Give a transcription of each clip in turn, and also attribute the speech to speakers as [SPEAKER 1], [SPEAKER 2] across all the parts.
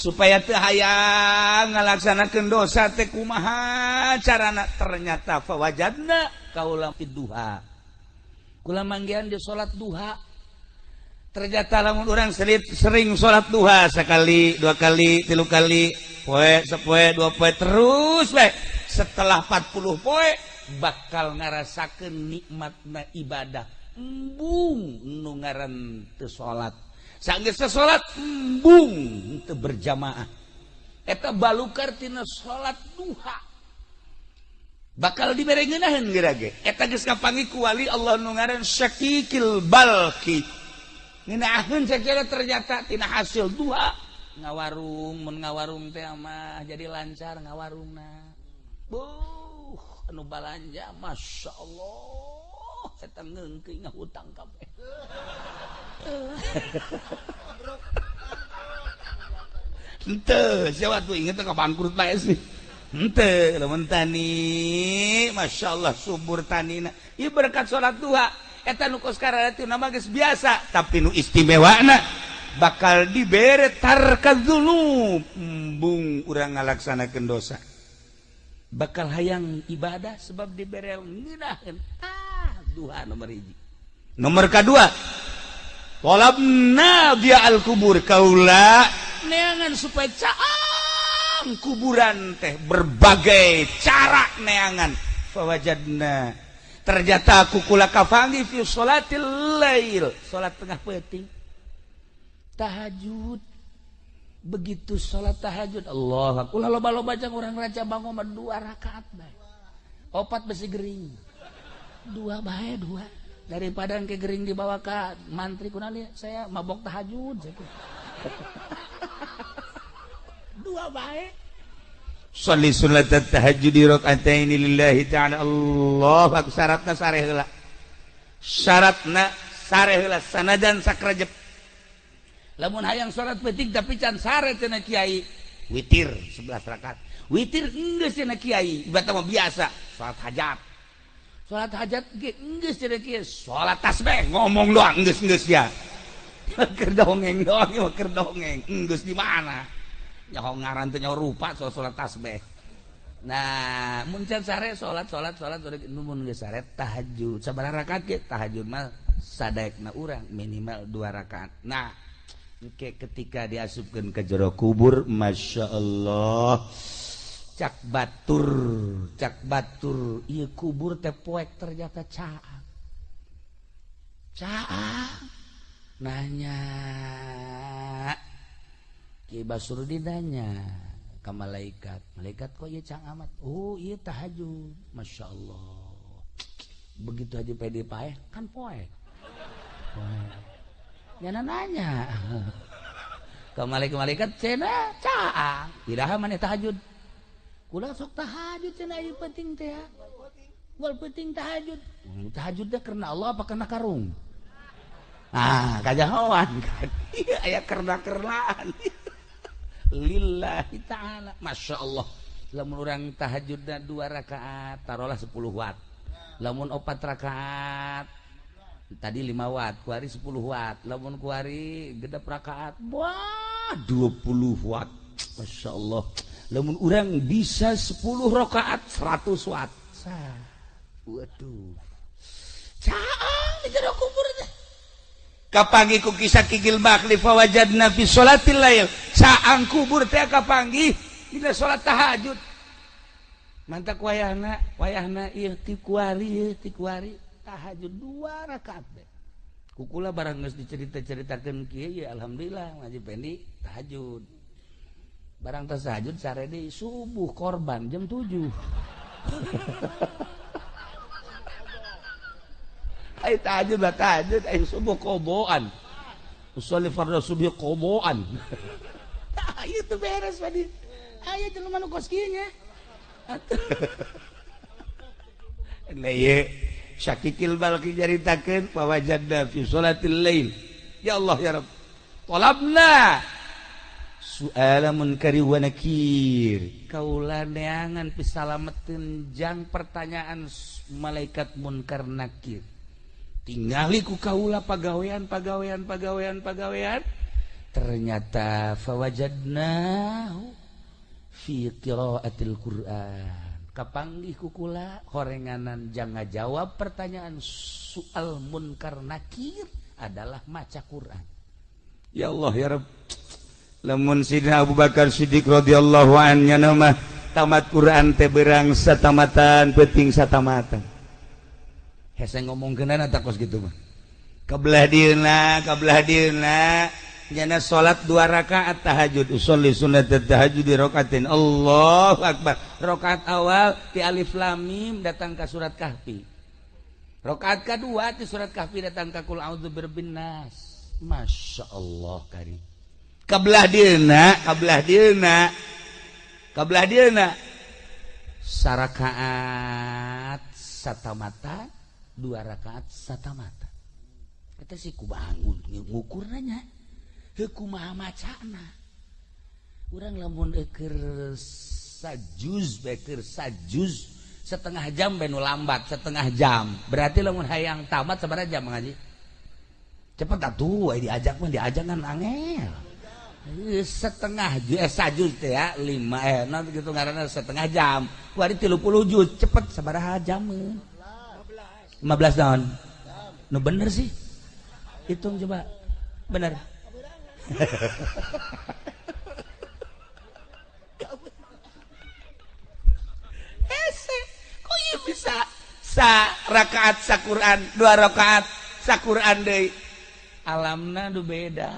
[SPEAKER 1] Supaya teu hayang ngalaksanakeun dosa teh kumaha carana? Ternyata fawajadna kaula duha. Kula manggihan di salat duha. Ternyata lamun urang sering salat duha sekali, dua kali, tilu kali, poe, sepoe, dua poe, terus we. Setelah 40 poe bakal ngarasakeun nikmatna ibadah. Embung nu ngaran teu salat. Sanggeus salat embung teu berjamaah. Eta balukar tina salat duha. Bakal dibere ngeunaheun geura ge. Eta geus kapanggih ku wali Allah nu ngaran Syakikil Balki. Ngeunaheun sacara ternyata tina hasil duha ngawarung, mun ngawarung teh mah jadi lancar ngawarungna. Buh, anu balanja Masya Allah, eta ngeungkeun ngahutang kabeh. Henteu, sia tuh inget ka bangkrut bae sih. Henteu, lamun tani, Masya Allah subur tanina. Ieu berkat salat duha. Eta nu kos karana nama geus biasa, tapi nu istimewana bakal dibere tarkadzunub, embung urang ngalaksanakeun dosa. Bakal hayang ibadah sebab dibere ngeunaheun. Ah, duha nomor hiji. Nomor kadua, talabna dia al-kubur kaula neangan supaya caang kuburan teh berbagai cara neangan. Fawajadna ternyata aku kula kafangi fi sholatil lail, salat tengah peuting tahajud. Begitu salat tahajud Allah kula loba-loba jang urang raja bangun mah 2 rakaat bae, opat besi gering, 2 bae 2 daripada engke gering dibawa ka mantri kunali saya mabok tahajud 2 bae. Sholli sunat tahajud raka'ataini lillahi ta'ala. Allahu akbar. Syaratna sare heula, syaratna sare heula sanajan sakrejep. Lamun hayang salat peuting tapi can sare cenah kiai, witir 11 rakaat. Witir geus cenah kiai, ibarat mah biasa salat hajat. Salat hajat ge geus cenah kiai, salat tasbih ngomong doang geus-geus ya. Keur dongeng doang, keur dongeng. Geus di mana? Nyaho ngaran teh nyaho rupa salat tasbih. Nah, mun can sare salat salat salat mun geus sare tahajud. Sabaraha rakaat ge? Tahajud mah sadaekna urang minimal 2 rakaat. Nah, ke ketika diasupkeun ke jero kubur, Masya Allah, cak batur ieu kubur teh poek ternyata caang caang. Nanya Ki Basrudin nanya ka malaikat, malaikat kok ieu caang amat? Oh ieu tahajud. Masya Allah, begitu aja pede paeh kan poek poek. Nyana nanya ke malaikat cenah caang iraha maneh tahajud? Kula sok tahajud cenah ieu penting teh. Wal penting tahajud. Tahajud teh karena Allah apa karena karung? Ah, kajahoan kan. Ieu aya karena-karenaan. Lillahi ta'ala. Masya Allah. Lamun urang tahajudna 2 rakaat tarolah 10 watt. Lamun 4 rakaat tadi 5 watt, kuari 10 watt, lamun kuari gedap rakaat wah 20 watt. Masya Allah. Lamun urang bisa 10 rakaat 100 watt. Sah. Waduh. Caang di jero kubur teh. Kapanggih ku kisah Kigil Bakli fawajadna fi sholatil lail. Caang kubur teh kapanggih dina salat tahajud. Mantak wayahna, wayahna ieu ti kuari, ieu ti kuari tahajud 2 rakaat deh. Kukula barang geus dicerita-ceritakeun kieu ya alhamdulillah ngaji pendi tahajud. Barang tas tahajud sare deui subuh korban jam 7. Ai tahajud lah tahajud ai subuh koboan. Usolli fardhu subuh koboan. Tah ieu teu beres tadi. Aya jelema nu kos kieu nya. Nah ieu Syakikil Balki nyaritakeun fawajadna fi sholatil lail. Ya Allah ya Rabb. Talabna su'ala munkari wa nakir. Kaula neangan pisalameteun jang pertanyaan malaikat munkar nakir. Tingali ku kaula pagawean pagawean pagawean pagawean. Ternyata fawajadnahu fi qiraatil Qur'an. Kapanggih kukula horenganan jangan jawab pertanyaan soal munkar nakir adalah maca Quran. Ya Allah ya Rabb. Lamun Sidina Abu Bakar Siddiq radhiyallahu anhu mah tamat Quran teh berang satamatan peuting satamatan. Hese ngomongkeunana tah kos kitu mah. Kabelah dieuna, kabelah dieuna nyana salat 2 rakaat tahajud, usolli sunnat tahajud di rakaatin. Allahu akbar. Rakaat awal ti alif lam mim datang ka surat Kahfi. Rakaat kedua ti surat Kahfi datang ka qul a'udzu birabbin nas. Masya Allah karim. Kabelah dieuna, kabelah dieuna. Kabelah dieuna sarakaat satamata, 2 rakaat satamata. Eta sih ku bangun ngukurna nya. Heuh kumaha macana. Urang lamun keur sajuz bae keur sajuz setengah jam bae nu lambat setengah jam. Berarti lamun hayang tamat sabaraha jam ngaji? Cepet atuh diajak mah diajak kan angel. Setengah sajuz teh ya 5 naon kitu ngaranna setengah jam. Kuari 30 juz cepet sabaraha jam? 15 naon? Nu bener sih. Hitung coba. Bener. Hese, kok ieu bisa sa rakaat sa Quran, 2 rakaat sa Quran deui. Alamna nu beda.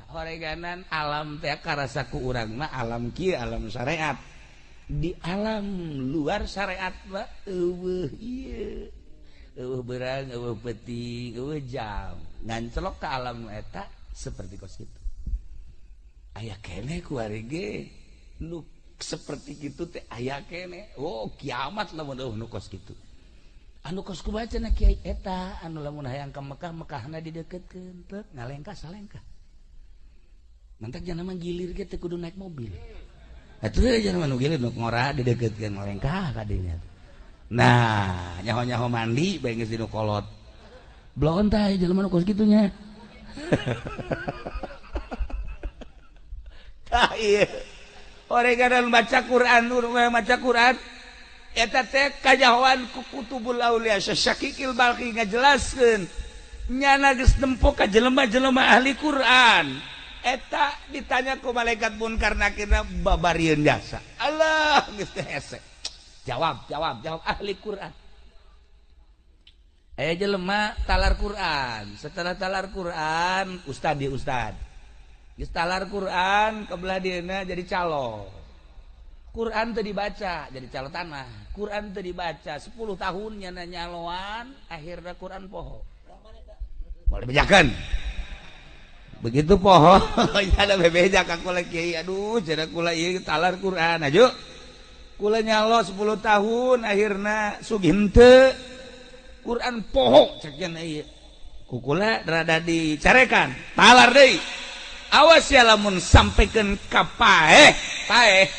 [SPEAKER 1] Horeganan alam teh karasa ku urang mah alam kieu alam syariat. Di alam luar syariat mah eueuh ieu. Eueuh beurang, eueuh peuting, eueuh jam. Ngancelok ka alam eta seperti kos kitu. Aya keneh ku ari ge nu seperti kitu teh aya keneh. Oh, kiamat lamun eueuh nu kos kitu. Anu kos kumaha cenah kiai eta anu lamun hayang ka Mekah, Mekahna dideukeutkeun teu ngalengkah salengkah. Mantak jangan mah gilir ge teu kudu naik mobil. Atuh jangan mah nu gilir nu ngora dideukeutkeun ngalengkah ka dinya. Nah, nyaho-nyaho mandi bae geus dinu kolot. Bloon tah jelema nu kos kitu nya. Tah ieu. Horeganan baca Quran, maca Quran eta teh kajahoan ku kutubul aulia Syakikil Balkhi ngajelaskeun nyana geus nempo ka jelema-jelema ahli Quran. Eta ditanya ku malaikat munkar nakirna babarieun jasa. Allah geus teh hese. Jawab, jawab, jawab ahli Quran. Aya jelema talar Quran. Setelah talar Quran, ustad di ustad. Geus talar Quran kebelah dieuna jadi calo. Quran teu dibaca jadi calo tanah. Quran teu dibaca 10 tahun nyana nyaloan, akhirna Quran poho. Moal dibejakeun. Begitu poho, ada bebeja ka kula kiai, aduh cenah kula ieu talar Quran aju. Kula nyalo 10 tahun akhirna sugih henteu. Quran poho cek cenah ieu. Ku kula rada dicarekan, talar deui. Awas ya lamun sampaikan ka paeh, paeh.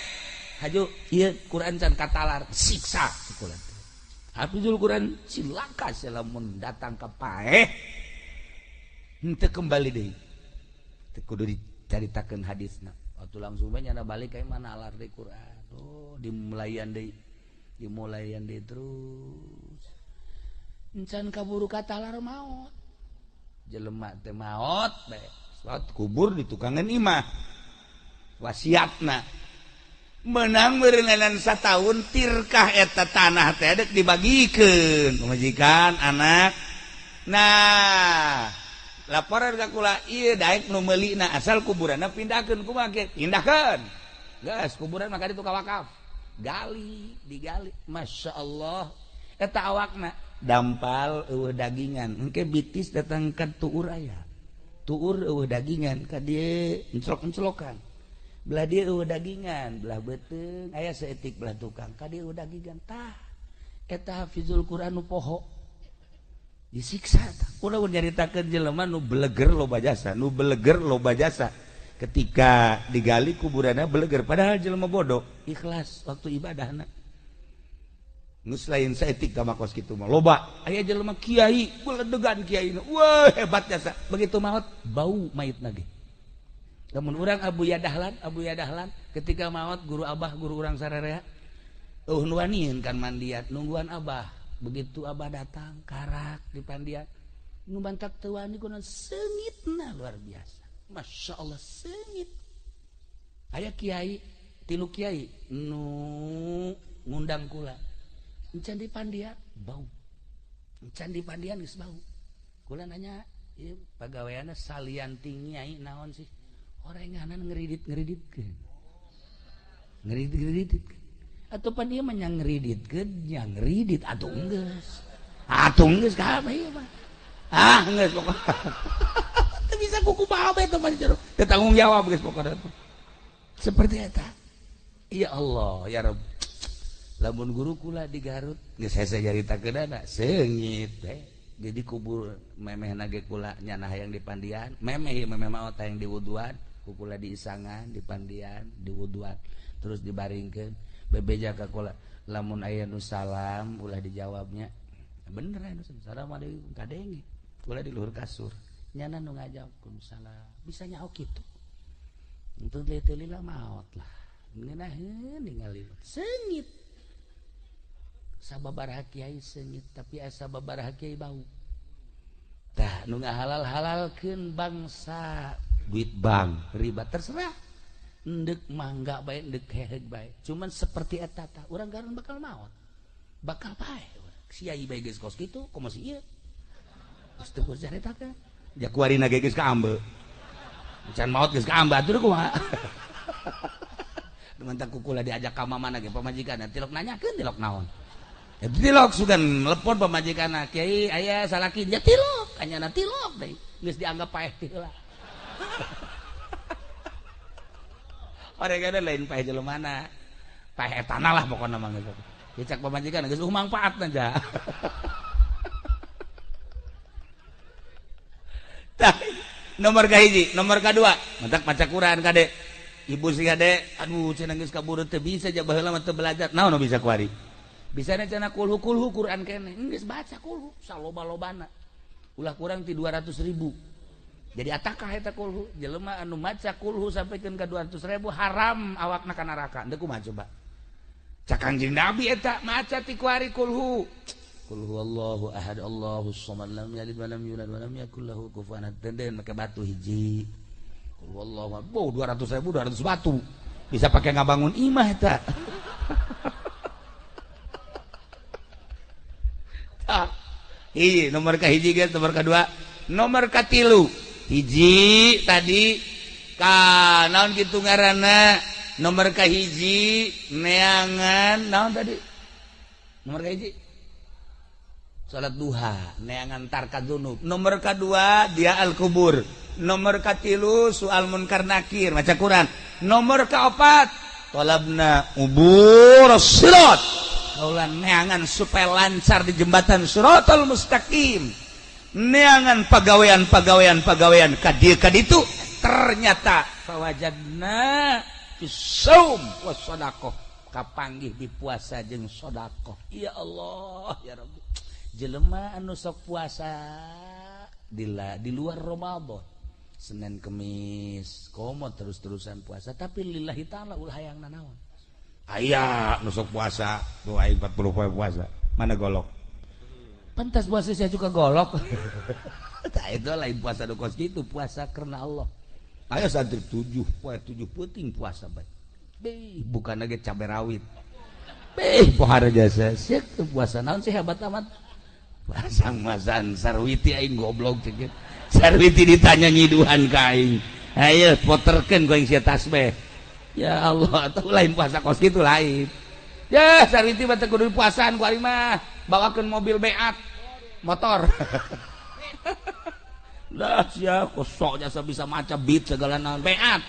[SPEAKER 1] Haju ieu Quran can katalar, siksa kula. Hafizul Quran cilaka sia lamun datang ka paeh. Henteu kembali deui. Teu kudu dicaritakeun hadisna. Waktu langsung bae nyana balik ka mana alar deui Quran. Oh, dimulayan deui. Dimulayan deui terus. Encan kaburu katalar maot. Jelema teh maot bae. Salat kubur di tukangan imah. Wasiatna menang meureunana satahun tirkah eta tanah teh dek dibagikeun pamajikan anak. Nah, laporan ka kula ieu daek nu meulina asal kuburanna pindahkeun kumaha ge? Pindahkeun. Geus kuburan mah ka ditu ka wakaf. Gali, digali. Masya Allah. Eta awakna dampal eueuh dagingan. Engke bitis datang ka tuur aya. Tuur eueuh dagingan ka dieu enclok-enclokan. Belah dieu eueuh dagingan, belah beuteung aya saeutik belah tukang ka dieu eueuh dagingan. Tah eta hafizul Quran nu poho. Disiksa tah. Kunaon nyaritakeun jelema nu beleger loba jasa, nu beleger loba jasa. Ketika digali kuburanna beleger padahal jelema bodoh, ikhlas waktu ibadahna. Geus lain saeutik ka makos kitu mah loba. Aya jelema kiai, beledegan kiai. Wah, hebat jasa. Begitu maot bau mayitna ge. Lamun urang Abu Yadahlan ketika maot guru abah guru urang sararea eueuh nu wanian kan mandian nungguan abah. Begitu abah datang karak di pandian nu bantak teu wani kunaon seungitna luar biasa. Masya Allah seungit. Aya kiai tilu kiai nu ngundang kula. Encan di pandian bau. Encan di pandian geus bau. Kula nanya, ieu pagaweanna salian ti nyai naon sih? Orenganan ngeridit-ngeriditkeun. Ngeridit-ngeriditkeun. Atuh pan ieu mah nya ngeriditkeun, nya ngeridit atuh geus. Atuh geus kabeh ieu mah. Ah geus pokona. Teu bisa kuku bae teh mah jero. Teu tanggung jawab geus pokona. Seperti eta. Ya Allah, ya Rabb. Lamun guru kula di Garut geus hese nyaritakeunana seungit teh. Jadi kubur memehna ge kula nyanah hayang di pandian, memeh memeh maot hayang diwuduan, ku kula diisangan di pandian, diwuduan, terus dibaringkeun. Bebeja ka kula, lamun aya nu salam ulah dijawabnya. Bener aya nu assalamualaikum kadenge. Kula di luhur kasur. Nyana nu ngajawab salam. Bisa nyaho kitu. Untuk leuteulila maot lah. Ngeunaheun ningali seungit. Sababaraha kiai seungit tapi asa sababaraha kiai bau. Tah nu ngahalal-halalkeun bangsa duit bank riba terserah. Endek mangga bae endek heheug bae. Cuman seperti eta tah urang garun bakal maot. Bakal paeh urang. Kiai bae geus kos kitu kumaha si ieu. Geus teu kudu caritakeun. Ja kuarina ge geus kaambe. Can maot geus kaambe atuh kumaha. Mantap kukula diajak ka mamana ge pamajikanna tilok nanyakeun tilok naon. Ya tilok sugan telepon pamajikanna kiai aya salaki nya tilok anyana tilok deui geus dianggap paeh teh heula. Oregana lain paeh jelemana. Paeh etana lah pokona mah geus. Dicak pamajikan geus mangfaatna ja. Tah nomor kahiji, nomor kadua, mantak maca Quran kade. Ibu sih kade, aduh cenah geus kaburu teu bisa ja baheula mah teu belajar. Naon nu bisa kuari? Bisa cenah kulhu-kulhu Quran keneh. Geus baca kulhu saloba-lobana. Ulah kurang ti 200.000. Jadi atakah eta kulhu? Jelema anu maca kulhu sampikeun ka 200.000 haram awakna ka neraka. Deuk kumaha coba? Cak Kangjeng Nabi eta maca ti kuari kulhu. Qul huwallahu ahad Allahus samad lam yalid walam yulad walam yakul lahu kufuwan ahad. Den make batu hiji. Qul huwallahu ahad. Oh, 200.000 200 batu. Bisa pakai ngabangun imah eta. Tah. Hiji nomor ka hiji guys, nomor kedua, nomor katilu. Hiji tadi ka naon kitu ngaranna? Nomor ka hiji neangan naon tadi? Nomor ka hiji salat duha neangan tarka dzunub. Nomor kedua dia al kubur. Nomor katilu soal munkar nakir maca Quran. Nomor keempat talabna ubur sirat. Kaulan neangan supaya lancar di jembatan siratal mustaqim. Neangan pagawean kadieu kaditu ternyata fawajadna fisaum was sadaqah kapanggih di puasa jeung sedekah. Ya Allah ya Rabbi. Jelema anu sok puasa di luar Ramadan Senin Kemis komo terus-terusan puasa tapi lillahi ta'ala ulah hayang nanaon. Aya nu sok puasa tuh aing 40 poe puasa mana golok pantas puasa saya juga golok. Tah itu lain puasa nu kos kitu, puasa karena Allah. Aya santri 7 poe 7 peuting puasa bae. Beuh bukan lagi cabe rawit. Beuh pohara jasa sia puasa naon sih hebat amat. Pasang-masan Sarwiti aing goblok cek. Sarwiti ditanya nyiduhan ka aing. Ayo poterkeun ku aing sia tasbih. Ya Allah, atuh lain puasa kos kitu lain. Ya Sarwiti mah teu kudu puasaan ku aing mah. Bawakeun mobil beat motor. Lah sia kosok jasa bisa maca beat segala naon beat.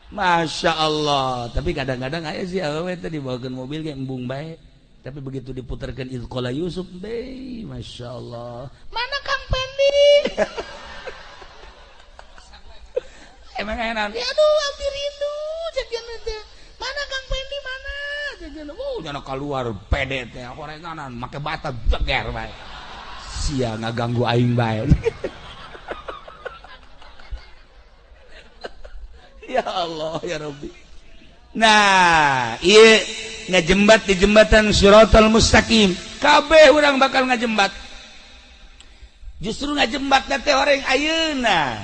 [SPEAKER 1] Masya Allah, tapi kadang-kadang aya sih awewe teh dibawakeun mobil ge embung bae. Tapi begitu diputarkeun Izqala Yusuf, be, Masya Allah. Mana Kang Pendi? Emang aya naon? Ya aduh, abdi rindu cek teh. Mana Kang Pendi mana? Cek oh, nyana keluar pede teh horenganan make bata jeger bae. Sia ngaganggu aing bae. Ya Allah ya Rabbi. Nah, ieu ngajembat di jembatan Shiratal Mustaqim. Kabeh urang bakal ngajembat. Justru ngajembat teh orang ayeuna.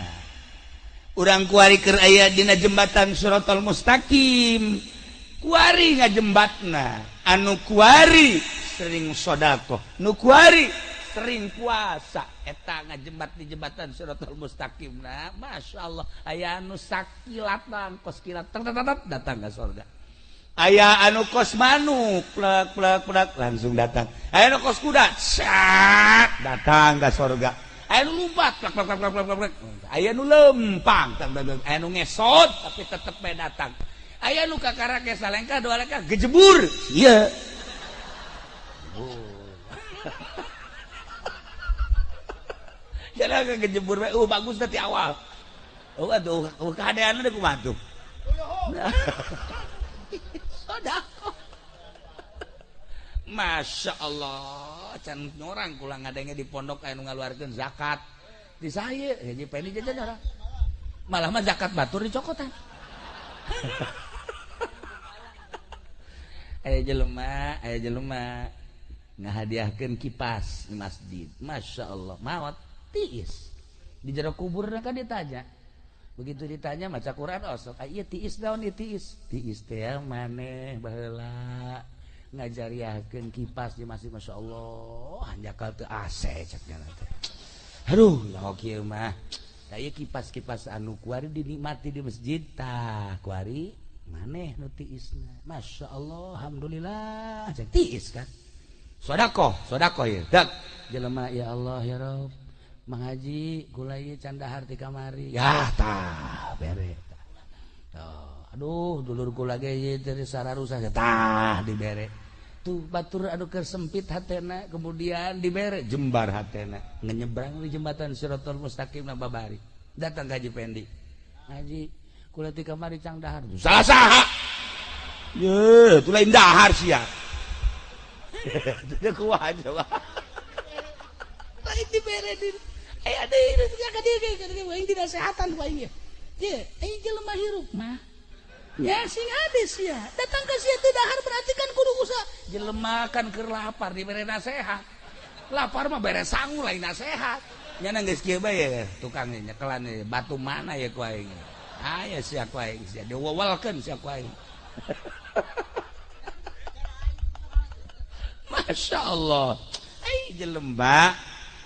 [SPEAKER 1] Urang kuari keur aya dina jembatan Shiratal Mustaqim. Kuari ngajembatna, anu kuari sering sedekah, nu kuari sering puasa, eta ngajembat di jembatan Shiratal Mustaqim. Nah, Masya Allah, aya anu sakilatan kos kilat datang ke surga. Aya anu kos manuk plek plek plek langsung datang. Aya anu kos kuda sat datang ke surga. Aya anu lompat plek plek plek plek plek. Aya anu lempang, aya anu ngesot tapi tetep bae datang. Aya nu kakara ke salengkah dua lengkah gejebur. Iya. Jalan kejebur bae. Bagus tadi awal. Oh aduh, keadaanna deui kumaha tuh. Sedekah. Masya Allah, can nyorang kula ngadenge di pondok aya nu ngaluarkeun zakat. Di saya, ya Pendi jajan orang. Malah mah zakat batur dicokotan. Aya jelema ngahadiahkeun kipas di masjid. Masya Allah, maot tiis. Di jero kuburna kan ditanya. Begitu ditanya maca Quran osok, ah ieu tiis naon ieu tiis? Tiis teh maneh baheula ngajariahkeun kipas di masjid. Masya Allah, hanjakal teu AC cek nya teh. Aduh, nyaho kieu mah. Tah ieu kipas-kipas anu kuari dinikmati di masjid tah kuari maneh nu tiisna. Masya Allah, alhamdulillah cek tiis kan. Sedekah, sedekah ieu. Dak jelema ya Allah ya Rabb. Mang Haji kula ieu can dahar ti kamari. Yah tah bere. Tuh, aduh dulur kula ge ieu teh sararusa tah dibere. Tuh batur anu keur sempit hatena kemudian dibere jembar hatena. Ngenyebrang di jembatan Shiratal Mustaqim na babari. Datang ka Haji Pendi. Haji kula ti kamari cang dahar. Salah saha? Ye, tu lain dahar sia. Teu kuat coba. Lain dibere di aya deui ka dieu aing dinasehatan ku aing ye. Ye, aing jelema hirup mah. Ya sing hades ya. Datang ka sia teu dahar berarti kan kudu usaha. Jelema kan keur lapar dibere nasehat. Lapar mah bere sangu lain nasehat. Nya geus kieu bae tukang nyekelan batu mana ya ku aing. Aya sia ku aing sia diwewelkeun sia ku aing. Masya Allah. Ai jelema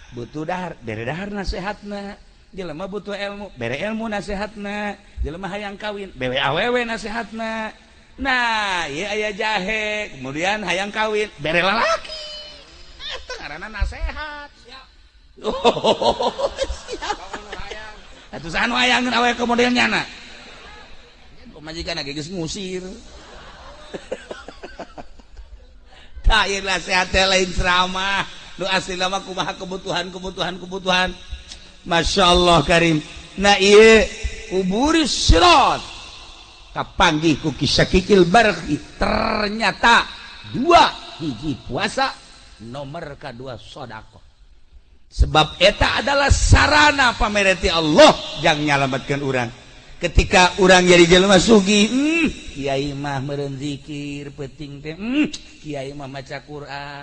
[SPEAKER 1] butuh dahar, bere dahar nasehatna. Jelema butuh ilmu, bere ilmu nasehatna. Jelema hayang kawin, bere awewe nasehatna. Nah, ieu aya jahe, kemudian hayang kawin, bere lalaki. Eta ngaranna nasehat. Siap. Oh, siap. Atuh saha nu hayangeun awewe kemudian nyana? Pamajikan ge geus ngusir. Tah ieu nasehat teh lain ceramah. Nu asli lama kumaha kebutuhan. Masya Allah karim. Nah ieu kuburis sirat kapanggih ku kisah kikil barqi. Ternyata dua hiji puasa nomor kedua sedekah. Sebab eta adalah sarana pamereti Allah jang nyalametkeun urang. Ketika urang jadi jelema sugih, kiai mah meureun zikir peuting teh, kiai mah maca Quran,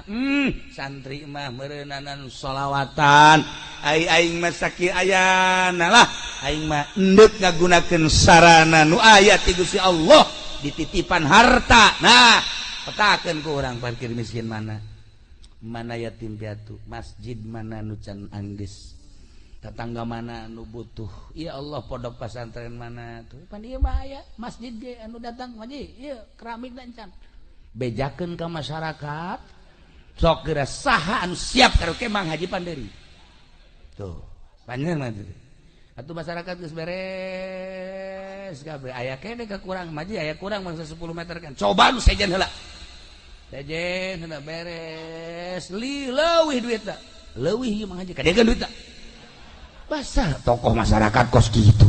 [SPEAKER 1] santri mah meureunanan sholawatan, ai aing mah sakieu ayana lah, aing mah endek ngagunakeun sarana nu aya ti Gusti Allah dititipan harta. Nah, petakeun ku urang parkir miskin mana? Mana yatim piatu, masjid mana nu can anggeus, tetangga mana nu butuh, ya Allah pondok pesantren mana tuh pan ieu mah aya masjid ge anu datang haji ieu keramik dan can bejakeun ka masyarakat sok geura saha anu siap karaoke Mang Haji Panderi tuh panjang mah atuh masyarakat geus beres kabeh aya keneh kakurang haji aya kurang mangsa 10 meter kan coba nu sejen heula sejen heula beres li leuwih duitna leuwih ieu Mang Haji kadegan duitna. Basah tokoh masyarakat kos gitu.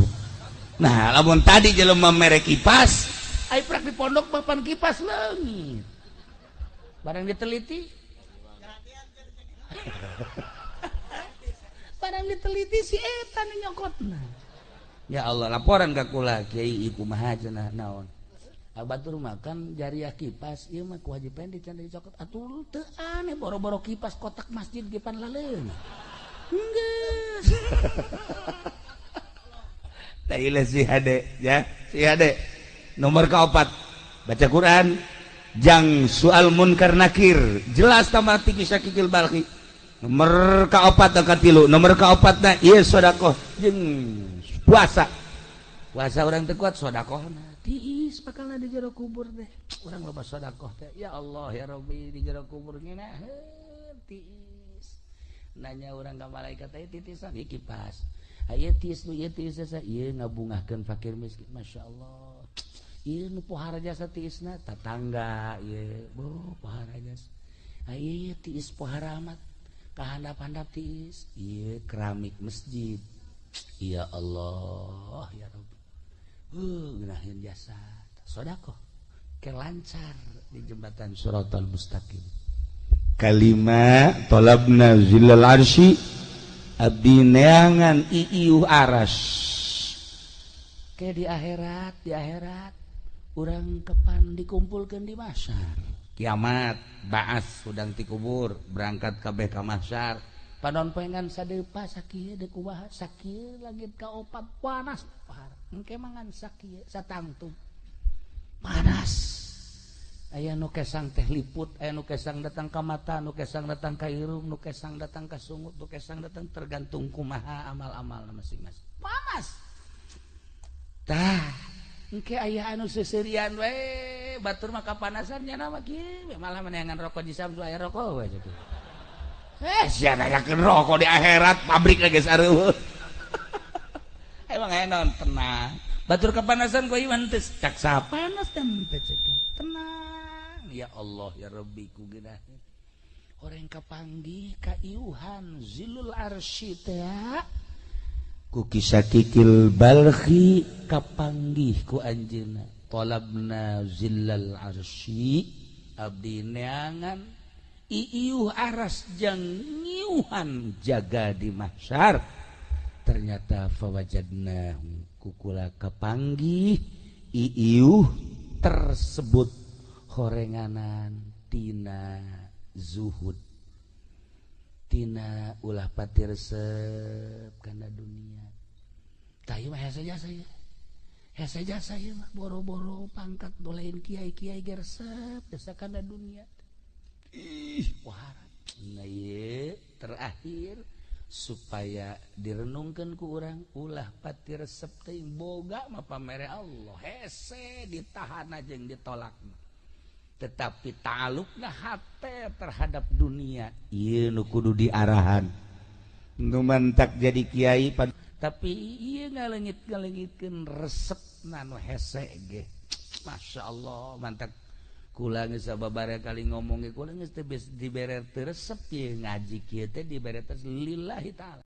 [SPEAKER 1] Nah, lamun tadi jelema mere kipas, ai prak di pondok papan kipas leungit. Barang diteliti. Hayang diteliti si eta nu nyokotna. Ya Allah, laporan ka kula, kiai kumaha cenah naon. Batur makan jariah kipas ieu mah ku Haji Pendi can dicokot. Atuh teu aneh boro-boro kipas kotak masjid ge pan laleun. Geus. Tah ieu si hade ya, si hade. Nomor kaopat baca Quran jang soal munkar nakir jelas tambah tinggi Syakikil Balkhi. Nomor kaopat katilu, nomor kaopatna ieu sedekah jeung puasa. Puasa urang teu kuat sedekahna tiis bakalna di jero kubur teh. Urang loba sedekah teh. Ya Allah ya Rabbi di jero kubur ngeunaheun tiis. Nanya urang ka malaikat teh titisan ieu kipas. Ieu tiis nu ieu tiis ieu ngabungahkeun fakir miskin. Masyaallah. Ieu nu pohara jasa tiisna tatangga ieu boh pohara jasa. Ieu tiis pohara amat. Kahandap-handap tiis ieu keramik masjid. Ya Allah ya Rabbi. Ngeunaheun jasa sedekah ke lancar di jembatan Shiratal Mustaqim. Kalima talabna zillal arsy abdi neangan iiuh aras. Ke di akhirat urang kepan dikumpulkeun di mahsyar. Kiamat baas hudang ti kubur berangkat kabeh ka mahsyar. Panon poengan sadepa sakieu deuk kumaha sakieu langit kaopat panas parah. Engke mangan sakieu satangtung panas. Aya nu kesang teh liput, aya nu kesang datang ka mata, nu kesang datang ka irung, nu kesang datang ka sungut, nu kesang datang tergantung kumaha amal-amal masing-masing. Panas. Tah, engke aya anu seuseurian we, batur mah kapanasan nya mah kieu, malah meneangan rokok di samsu aya rokok we kitu. Sia nanyakeun rokok di akhirat pabrik lagi sareueuh. Emang aya naon tenang. Batur kepanasan ku iman teh cak saha panas teh cek. Tenang ya Allah ya Rabbi ku geunaheun. Orang kapanggih ka iuhan zilul arsy teh ku Kisakikil Balkhi kapanggih ku anjeunna. Talabna zillal arsy abdi neangan iiuh aras jang ngiuhan jaga di mahsyar. Ternyata fawajadna kukula kapanggih iiuh tersebut horenganan tina zuhud tina ulah pati resep kana dunia. Tah ieu mah hese jasa ieu. Hese jasa ieu mah boro-boro pangkat lain kiai-kiai ge resep jasa kana dunia. Ih, wah, nah ieu terakhir supaya direnungkeun ku urang ulah pati resep teh boga mah pamere Allah hese ditahan jeung ditolak. Tetapi ta'alluqna hate terhadap dunia ieu nu kudu diarahan. Nu mantak jadi kiai tapi ieu ngaleungit-ngaleungitkeun resepna nu hese ge. Masya Allah mantak kula geus sababaraha kali ngomong ge kula geus teu dibere teu resep ieu ngaji kieu teh dibere teh lillahi taala.